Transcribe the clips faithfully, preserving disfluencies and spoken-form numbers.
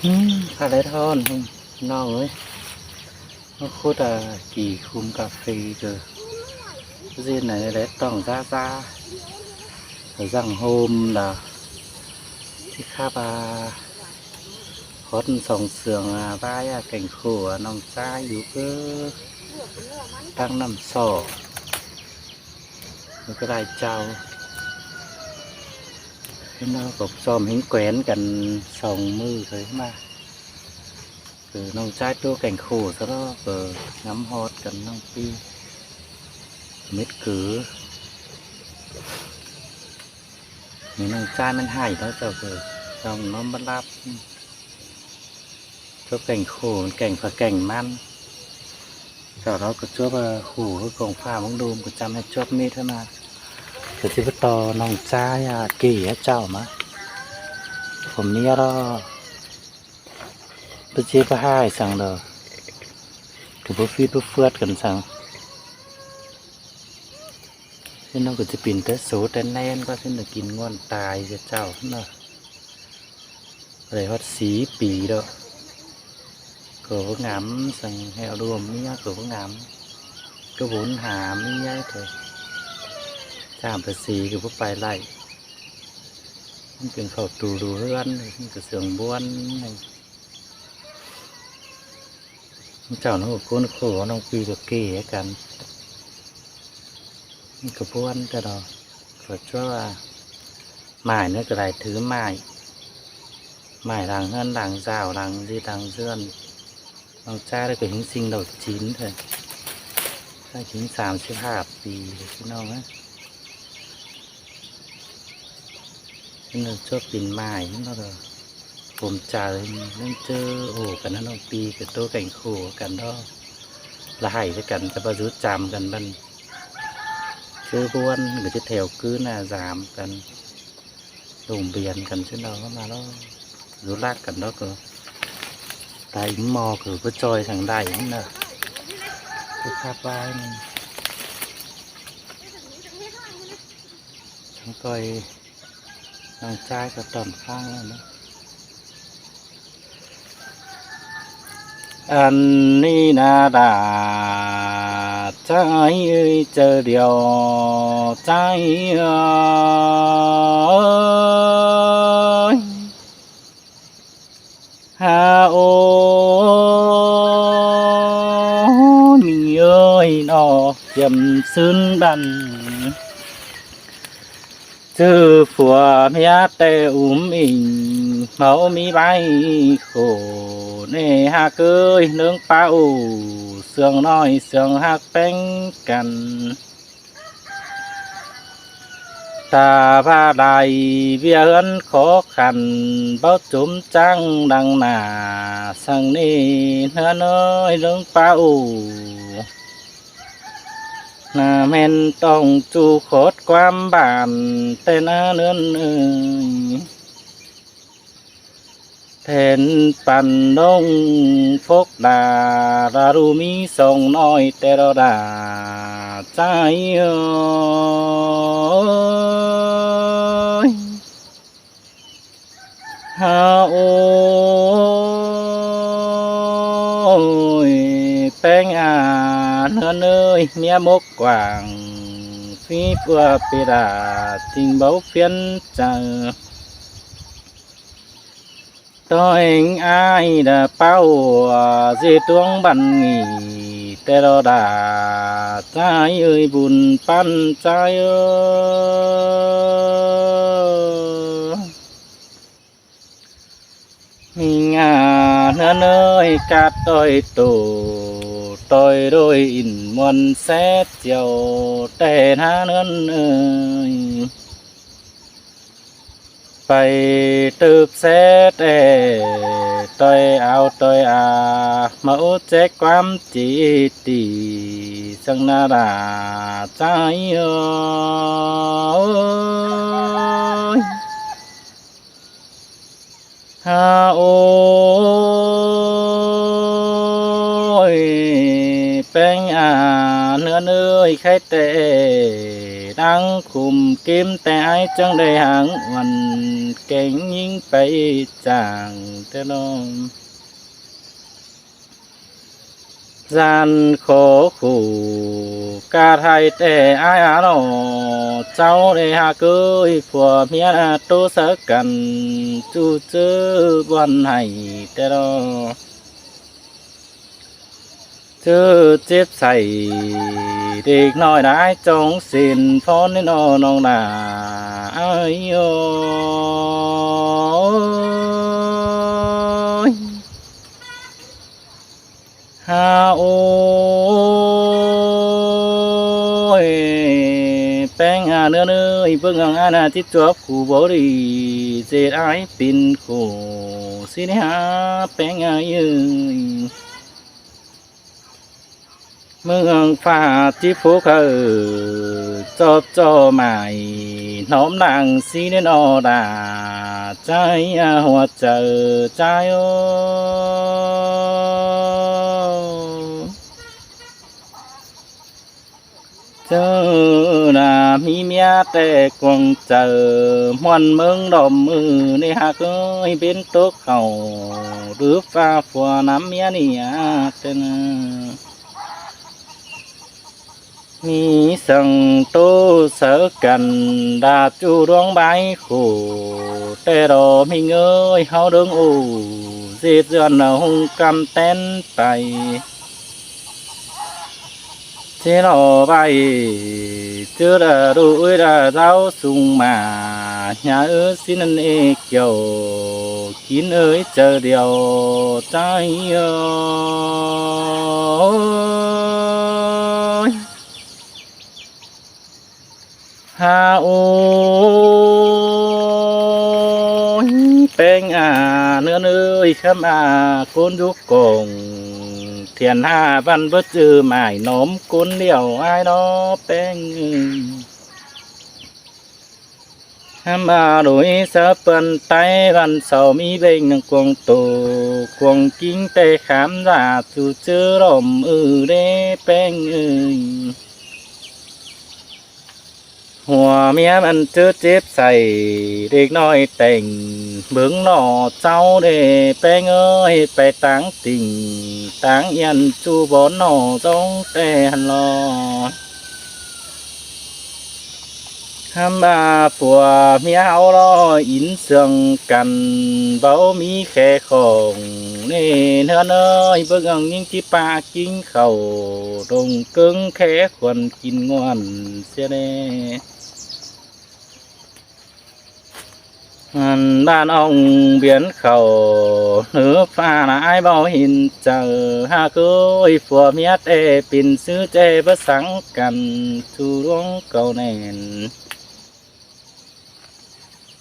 Pha lét ꞌhọn ꞌnọng ới. Nó khút à, kỉ khum cà phê cơ. ꞌGiê ꞌnị lét tỏng ꞌdá ꞌdá. Dăng hôm đa. Thì khắp à, hót song sương à, bái à, kẻng khổ à, ꞌnọng ꞌchái dú cơ. Tẳng ꞌnặm sỏ. Nó ꞌcọ lai chao. Thế nó cốc sòm hính quen căn song ꞌmự thôi ꞌmá. Cử ꞌnọng ꞌchái ꞌtố kẻng khổ ꞌsớ ꞌló, cử ngắm hót căn ꞌnọng ꞌpi. Mết cử. Mết ꞌnọng ꞌchái ꞌmắn hảy ꞌló chảu cử. Song nó ꞌmắn lắp. Chuốp kẻng khổ, kẻng phả kẻng ꞌmắn. Chảu ꞌló ꞌcọ chuốp, ơ, khổ ꞌcọ cỏng phả ꞌmướng đôm ꞌcọ ꞌchăm hảư chuốp mết ꞌhớ ꞌna. Cử ꞌchí báu ꞌto ꞌnọng ꞌchái, ơ, kỉ ꞌhớ chảu ꞌmá. Khổ ꞌmía ꞌló. Báu ꞌchí báu hảy săng đa. Cử báu phít báu phớt căn săng. Thế ꞌnọng ꞌcọ ꞌchí pên té số té ꞌnén báu, thế ꞌnọng kin ꞌnguôn tai ꞌchớ chảu ꞌnớ. Đảy hót sí pi ꞌló. Cọ báu ngắm săng, hẻo đuôm ꞌmía cọ báu ngắm. Cọ bún hả ꞌmía thôi. Chảm pơ sí cọ báu pay đảy. ꞌMắn pên khảu tu đu ꞌhướn, ꞌcọ sương ꞌbuôn ꞌnị. Chảu ꞌnọng ꞌcốn khổ ꞌnọng ꞌpi cọ kể căn. ꞌCọ ꞌbuôn ꞌtẹ đo. Cọ chuốp à. Mải ꞌnớ ꞌcọ đảy thứ mải. Mải lăng ꞌhướn, lăng dảo, lăng ꞌdệt, lăng ꞌdượn. ꞌNọng ꞌchái ꞌló ꞌcọ hính ꞌsịn đảy chín thôi. ꞌChái hính sam síp hả pi ꞌnị ꞌnọng ới. ꞌNọ chuốp pên mải ꞌnị ꞌnớ. Khôm chaư ꞌnị ꞌchớ ổ căn ꞌnọng ꞌpi ꞌcọ ꞌtố kẻng khổ căn ꞌló. Lả hảy ꞌchớ căn ꞌchớ báu dú chăm căn băn. ꞌChớ ꞌbuôn ꞌcọ ꞌchí thẻo ꞌcứ ꞌna dám căn. Lủng biên căn ꞌchớ ꞌnọ ꞌmá ꞌló. Dú lắc căn ꞌló ꞌcọ. Tai ính ꞌmo ꞌcọ báu ꞌchoi săng đảy ꞌnị ꞌnớ. ꞋCọ khắp ꞌvái ꞌnị. Săng ꞌcoi ꞌnọng ꞌchái ꞌcọ tỏn ꞌphắng ꞌnớ. Ăn ꞌnị ꞌna đa, ꞌchái ơi, ꞌchớ điêu ꞌchái ơi. Ha ô, ꞌmí ơi ꞌnọ, kiêm ꞌsướng đăn. ꞌChớ phua ꞌmía ꞌtẹ úm inh, máư ꞌmí bái khổ, ꞌnị hák ơi, ꞌnưng páo, sương ꞌnọi sương hák ꞌpéng căn. Ta ꞌva lai ꞌviạk ꞌhướn khó khăn, báu chốm ꞌcháng đăng nả, săng ꞌnị ꞌhướn ơi, ꞌnưng páo. ꞌNa ꞌmen tỏng ꞌchu khót ꞌquám bản ꞌtẹ ꞌna ꞌnưng ơi. Then păn ꞌnọng phốc đa, đa ꞌlụk ꞌmí song ꞌnọi ꞌtẹ ꞌló đa, ꞌchái ơi. Ha ôi, ꞌpéng à, ꞌnưng ơi, ꞌmía mốc quảng, phí ꞌpưa pê đa, ꞌchính báu phiến chaư. ꞌTo ꞌnhính ai đa páo ua, ꞌdệt ꞌluống băn ꞌnị ꞌtẹ ꞌló đa, ꞌchái ơi, bun păn ꞌchái ơi. ꞌNhính à, ꞌnưng ơi, cát ꞌtoi tô, ꞌtoi đôi ỉn ꞌmuôn sét chiêu, ꞌtẹ ꞌna ꞌnưng ơi. Pay tớp sét ê, ꞌtoi ao ꞌtoi a, máư ché ꞌquám ꞌchí tỉ, săng ꞌna đa ꞌchái ơi. Ha ôi, ꞌpéng à, ꞌnưng ơi, khay ꞌtẹ đang khum kêm té ải chắng đảy háng uôn kéng ꞌnhính pay chang té ꞌnọ. ꞌDan khổ khủ ꞌcạ thái té ải a ꞌnọ, ꞌchạu đảy hák ới, phua ꞌmía ꞌtố sáư căn ꞌchu ꞌchớ ꞌvón hảy té ꞌnọ. ꞌChớ chếp sảy đếc ꞌnọi đảy chóng sên phón ꞌnị ꞌnọ ꞌnọng đa. Ơi ơi. Ha ôi, ꞌpéng a ꞌnứa ꞌnới, bớng ăng ăn a ꞌchí chuốp khủ báu đi, ꞌdệt ải pên khổ ꞌsứ ꞌnị ha ꞌpéng a ơi. ꞌMướng ăng ꞌphạ ꞌchí phú khảu chóp ꞌchọ mải ꞌnọm đang ꞌsứ ꞌnị ꞌnọ đa, ꞌchái a hua chaư ꞌchái ơi. ꞌChớ đa ꞌmí ꞌmía té cuông chaư ꞌmuôn ꞌmướng đom ư ꞌnị hák ới, bến tốc khảu đứp ꞌphạ phua ꞌnắm ꞌmía ꞌnị a té ꞌnớ. ꞌMí săng ꞌtố sáư căn đa ꞌchu ꞌluống bái khổ té ꞌnọ ꞌmí ꞌngới ꞌháu đớng ổ, ꞌdệt ꞌdọn hung ꞌcắm tén pay. ꞌChớ ꞌnọ ꞌvạy ꞌchớ đa ꞌlụk ới đa ꞌdáo sung ꞌmá, ꞌnhá ới ꞌsứ ꞌnặn ê kiẻo kín ới chaư điêu ꞌchái ơi. Ha ôi, ꞌpéng a ꞌnứa ꞌnới, ꞌkhắm a ꞌcốn dú cỏng thiện ha ꞌvặn bớt ꞌchư mải ꞌnọm ꞌcốn điêu ải ꞌnọ ꞌpéng ơi. ꞌKhắm a đối sáư ꞌpươn Táy ꞌvặn sau ꞌmí ꞌvện cuông tô cuông ꞌkính té khám dả ꞌchu ꞌchớ đom ư đé ꞌpéng ơi. Hua ꞌmía ꞌmắn ꞌchớ chếp sảy đếc ꞌnọi tẻng bớng ꞌnọ ꞌchạu đé ꞌpéng ơi, pay táng tỉnh táng yên ꞌchu bón ꞌnọ dóng té hăn lo. ꞌKhắm a phua ꞌmía ꞌháu ꞌló ín siêng căn báu ꞌmí khe khỏng ꞌnị ꞌnứa ꞌnới, bớng ăng ꞌnhính ꞌchí ꞌpạ ꞌkính khảu đông ꞌcớng khe khuôn kin ꞌnguôn sia ꞌnị. ꞌMắn ꞌván ong biến khảu ꞌnứ ꞌphạ ꞌnạ ải báu hên chaư, ha ꞌcới phua ꞌmía té pên ꞌsứ ꞌchẹ báu sắng căn ꞌchu ꞌluống cau ꞌnẹn.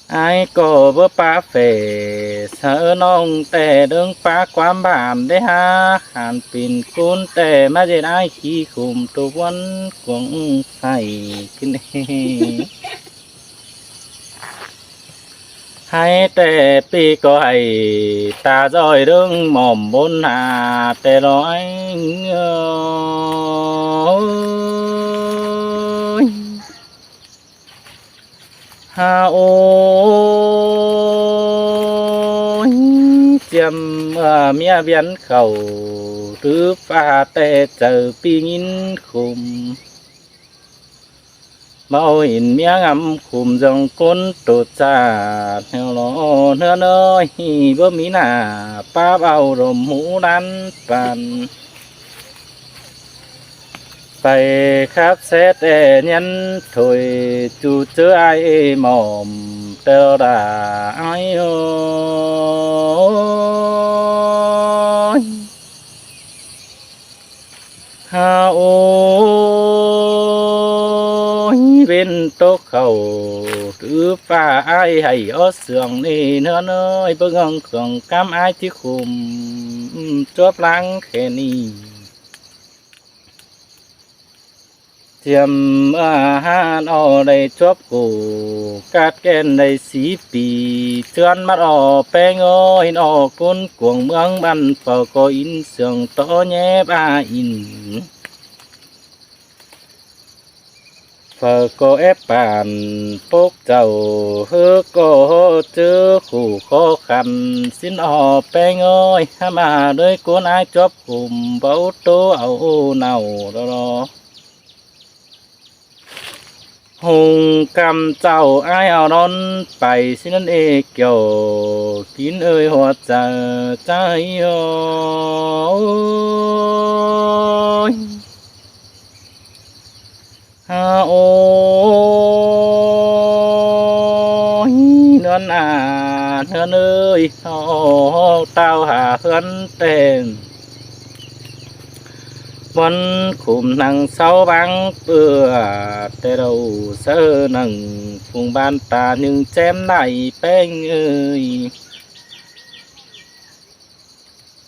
Ải ꞌcọ báu ꞌpá phẻ sáư ꞌnọng té đớng ꞌpá ꞌquám bản đé ha, hăn pên ꞌcốn té ꞌmá ꞌdệt ải ꞌkhí khum tô ꞌvón cuông phải kin. Hảư té ꞌpi ꞌcọ hảư ta ꞌdọi đớng mỏm bôn ha té ꞌloi. Ha ôi, ꞌchiêm ꞌmía ꞌviến khảu tứ ꞌphạ té chaư ꞌpi ꞌnghín khum. Báu hên ꞌmía ngắm khum dong ꞌcốn tô ꞌchạ, ꞌnéo lo ꞌnứa ꞌnới, báu ꞌmí nả ꞌpá báu đom hú đán păn. Pay khắp sét é nhắn thôi, ꞌchu ꞌchớ ải ê mỏm ꞌtẹo đa ải ơi. Ha ôi, ꞌvến tốc khảu tứ ꞌphạ ải hảư ók sương ꞌnị ꞌnớ ꞌnới, bớng ꞌhong khương cắm ải ꞌchí khum chuốp láng khe ꞌnị. ꞌChiêm ꞌmá ꞌhán ók đảy chuốp khủ, cát ꞌkén đảy sí pi, ꞌchướn mát ók ꞌpéng ơi, ók ꞌcốn cuông ꞌmướng bản phảu ꞌcọ ín sương tó nhé ꞌva ín. Phaư ꞌcọ ép păn pốc chảu, ꞌhứ ꞌcọ ꞌchớ khủ khó khăn, ꞌsịn ꞌhọ ꞌpéng ơi, hák ꞌmá ꞌlới ꞌcốn ải chuốp khum báu ꞌtố au ꞌnặn lo. Hung ꞌcắm chảu ải au ꞌnặn pay ꞌsịn ꞌnặn ê Kiẻo, kin ơi ꞌhọt chaư ꞌchái ơi. Ha ôi, ꞌnặn a, ꞌnặn ơi, ꞌhọ ꞌtạu hả ꞌhướn ꞌtến. Bón khum ꞌnăng sáu báng ꞌpưa, té đaư sáư ꞌnăng phung ꞌban ta ꞌnưng chém đảy ꞌpéng ơi.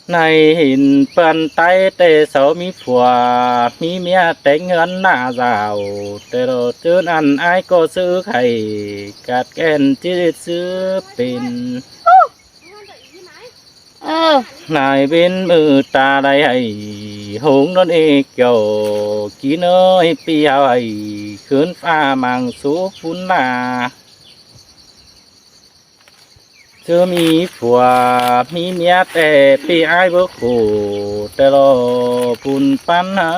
Nảy hên ꞌpắn ꞌtái té sau ꞌmí phua ꞌmí ꞌmía téng ꞌhướn ꞌná dao, té lo ꞌchớ ꞌnặn ải ꞌcọ ꞌsứ khay, ꞌcặt ꞌkén ꞌchí ꞌdệt ꞌsứ pên. Ơ, nảy bến ꞌmự ta đảy hảy, hống ꞌnặn ê Kiẻo, kin ơi, ꞌpi hảư hảy khứn ꞌphạ măng sú phún ꞌná. ꞌChớ ꞌmí phua ꞌmí ꞌmía té ꞌpi ải báu khổ, té lo pun ꞌpắn hả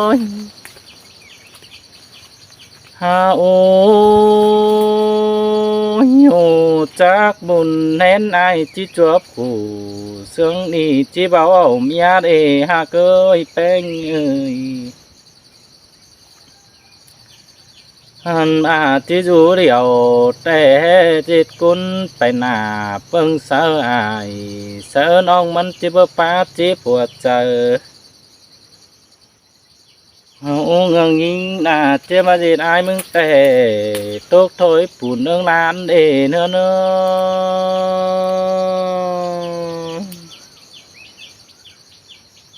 ơi. Ha ôi, ꞌhụ chắc bun ꞌhến ải ꞌchí chuốp khủ, ꞌsướng ꞌnị ꞌchí báu au ꞌmía đé hák ơi ꞌpéng ơi. Hăn a ꞌchí dú điêu té ꞌdệt ꞌcốn pay nả ꞌpơng sáư ải, sáư ꞌnọng ꞌmắn ꞌchí báu pá ꞌchí phua chaư. Hảư ꞌngưng ꞌnhính ꞌná ꞌchí ꞌmá ꞌdệt ải ꞌmứng té, tốc thôi pun ꞌnưng ꞌlán đé ꞌnớ ꞌnớ.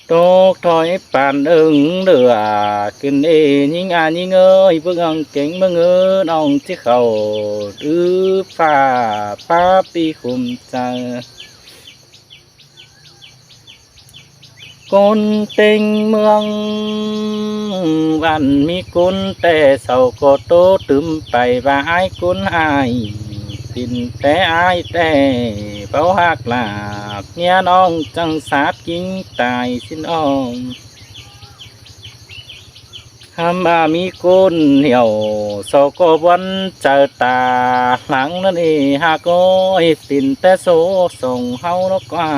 Tốc thôi păn ưng lửa kin ê ꞌnhính a ꞌnhính ơi, bớng ăng kéng bớng ơ ꞌnọng ꞌchí khảu, ứ ꞌphạ pá ꞌpi khum chaư. ꞌCốn ꞌtếng ꞌmướng ꞌvặn ꞌmí ꞌcốn té sau ꞌcọ ꞌtố tứm pay ꞌva ải ꞌcốn ải, pên té ải té báu ꞌhặc lả, ꞌmía ꞌnọng chắng sát kin tai ꞌsịn ꞌnọng. Hăm a ꞌmí ꞌcốn hẻo sau ꞌcọ bón chaư ta lăng ꞌnặn ê hák ơi, pên té số song ꞌháu ꞌnớ ꞌquá.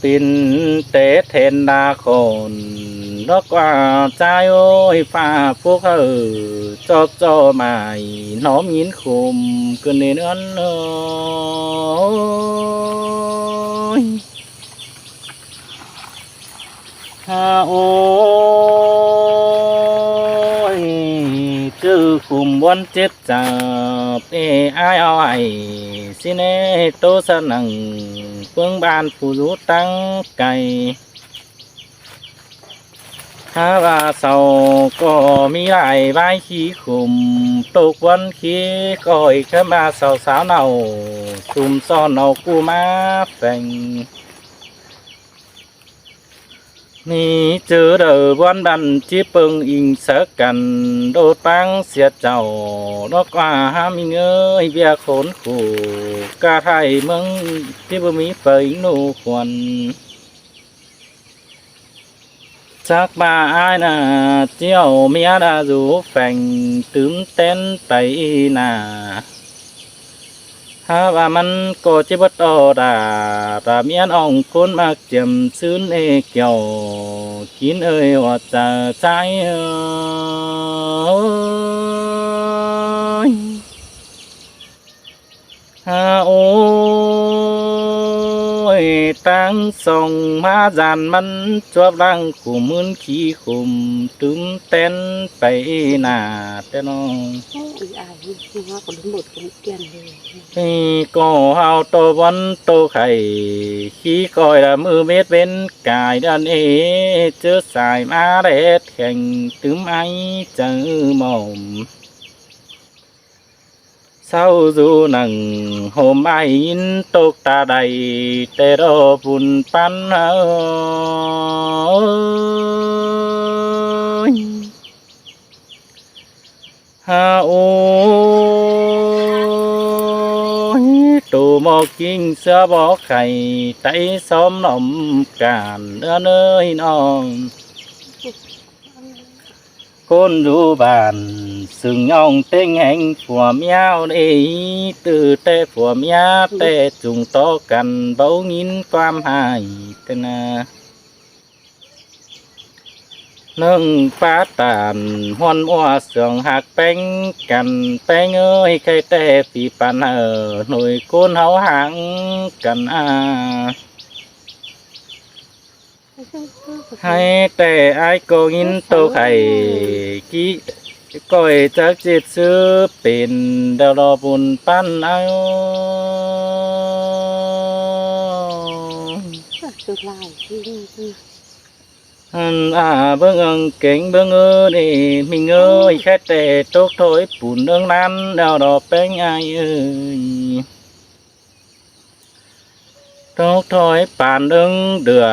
Pên té thên đa khôn ꞌnớ ꞌquá ꞌchái ơi, ꞌphạ phúc hảư chóp ꞌchọ mai ꞌnóm ꞌnghín khum kin ê ꞌnặn ơi. Ha ôi, ꞌchư khum bón chết chảu, ê ải au hảy, ꞌsịn ê ꞌtố sa nẳng ꞌpứng ꞌban phủ dú táng cay. Hák ꞌva sau ꞌcọ ꞌmí lai ꞌvái ꞌkhí khum, tốc bón ꞌkhí khỏi khắm ꞌva sau sáo nảu, sum son au ꞌcú ꞌmá pheng. ꞌMí ꞌchư đaư bón ꞌvặn ꞌchí ꞌpơng inh sáư căn, đốt ꞌpáng sia chảu, ꞌnớ ꞌquá hák inh ơi, ꞌviạk khốn khổ ꞌcạ thái ꞌmướng ꞌchí báu ꞌmí pay ꞌnụ khuôn. Chắc ꞌva ải ꞌná ꞌchí au ꞌmía đa dú pheng tứm ꞌtén pay ꞌnị nả. Hák ꞌva ꞌmắn ꞌcọ ꞌchí báu ꞌtọ đa, đa ꞌmía ꞌnọng ꞌcốn ꞌmặc chiêm ꞌsướng ê Kiẻo, kin ơi ꞌhọt chaư ꞌchái ơi. Ha ôi, táng song ꞌmá ꞌdan ꞌmắn chuốp lăng khum ꞌmướng ꞌkhí khum tứm ꞌtén pay ꞌnị nả té ꞌnọng. Ôi, ai, ôi, ôi, ôi, ôi, ôi, ôi. ꞌMí ꞌcọ hảư ꞌtố bón ꞌtố khảy, ꞌkhí khỏi đa ꞌmự mết bến cai đan ê, ꞌchớ sai ꞌmá đét kheng tứm ải chaư mỏm. Sau du nẳng hôm ai ín tốc ta đảy, té đo bun păn hảư. Ôi. Ha ôi, tô ꞌmo ꞌkính ꞌsứa bó khay, tái sóm ꞌnọm cản ꞌnớ ꞌnới ꞌnọng. ꞌCốn dú bản sưng ꞌnhọng ꞌtếng ꞌhéng phua ꞌmía đê, ꞌtứ té phua ꞌmía té chung tó căn báu ꞌnghín ꞌquám hai té ꞌna. ꞌNưng pá tản ꞌhuôn ꞌmua sương ꞌhặc ꞌpéng căn, ꞌpéng ơi, khay té phi păn hảư ꞌnọi ꞌcốn ꞌháu háng căn a. Hái té ai ꞌcọ ꞌnghín tô khay, ꞌcọ chắc ꞌchịt ꞌsứ pên đa lo bun păn ai. Ăn a ꞌbớng ăng kéng ꞌbớng ơi, ꞌnị ꞌminh ơi, khay té tốc thôi pun ꞌnưng ꞌnặn đa lo ꞌpéng ai ơi. Tốc thôi păn ꞌnưng đưa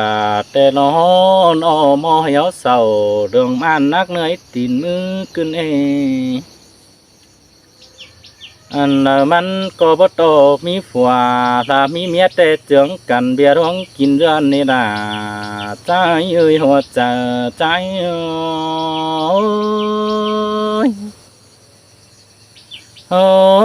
té lo ꞌnọ ꞌmo hiếu sau, đường ꞌmắn nắc ꞌnới tin ꞌmứ ꞌcứn ê. Ăn ꞌnặn ꞌmắn ꞌcọ báu tô ꞌmí phua, ta ꞌmí ꞌmía té chướng căn bia ꞌluống kin ꞌdọn ꞌnị đa. Chái ơi, hua chaư chái ơi. Ơ,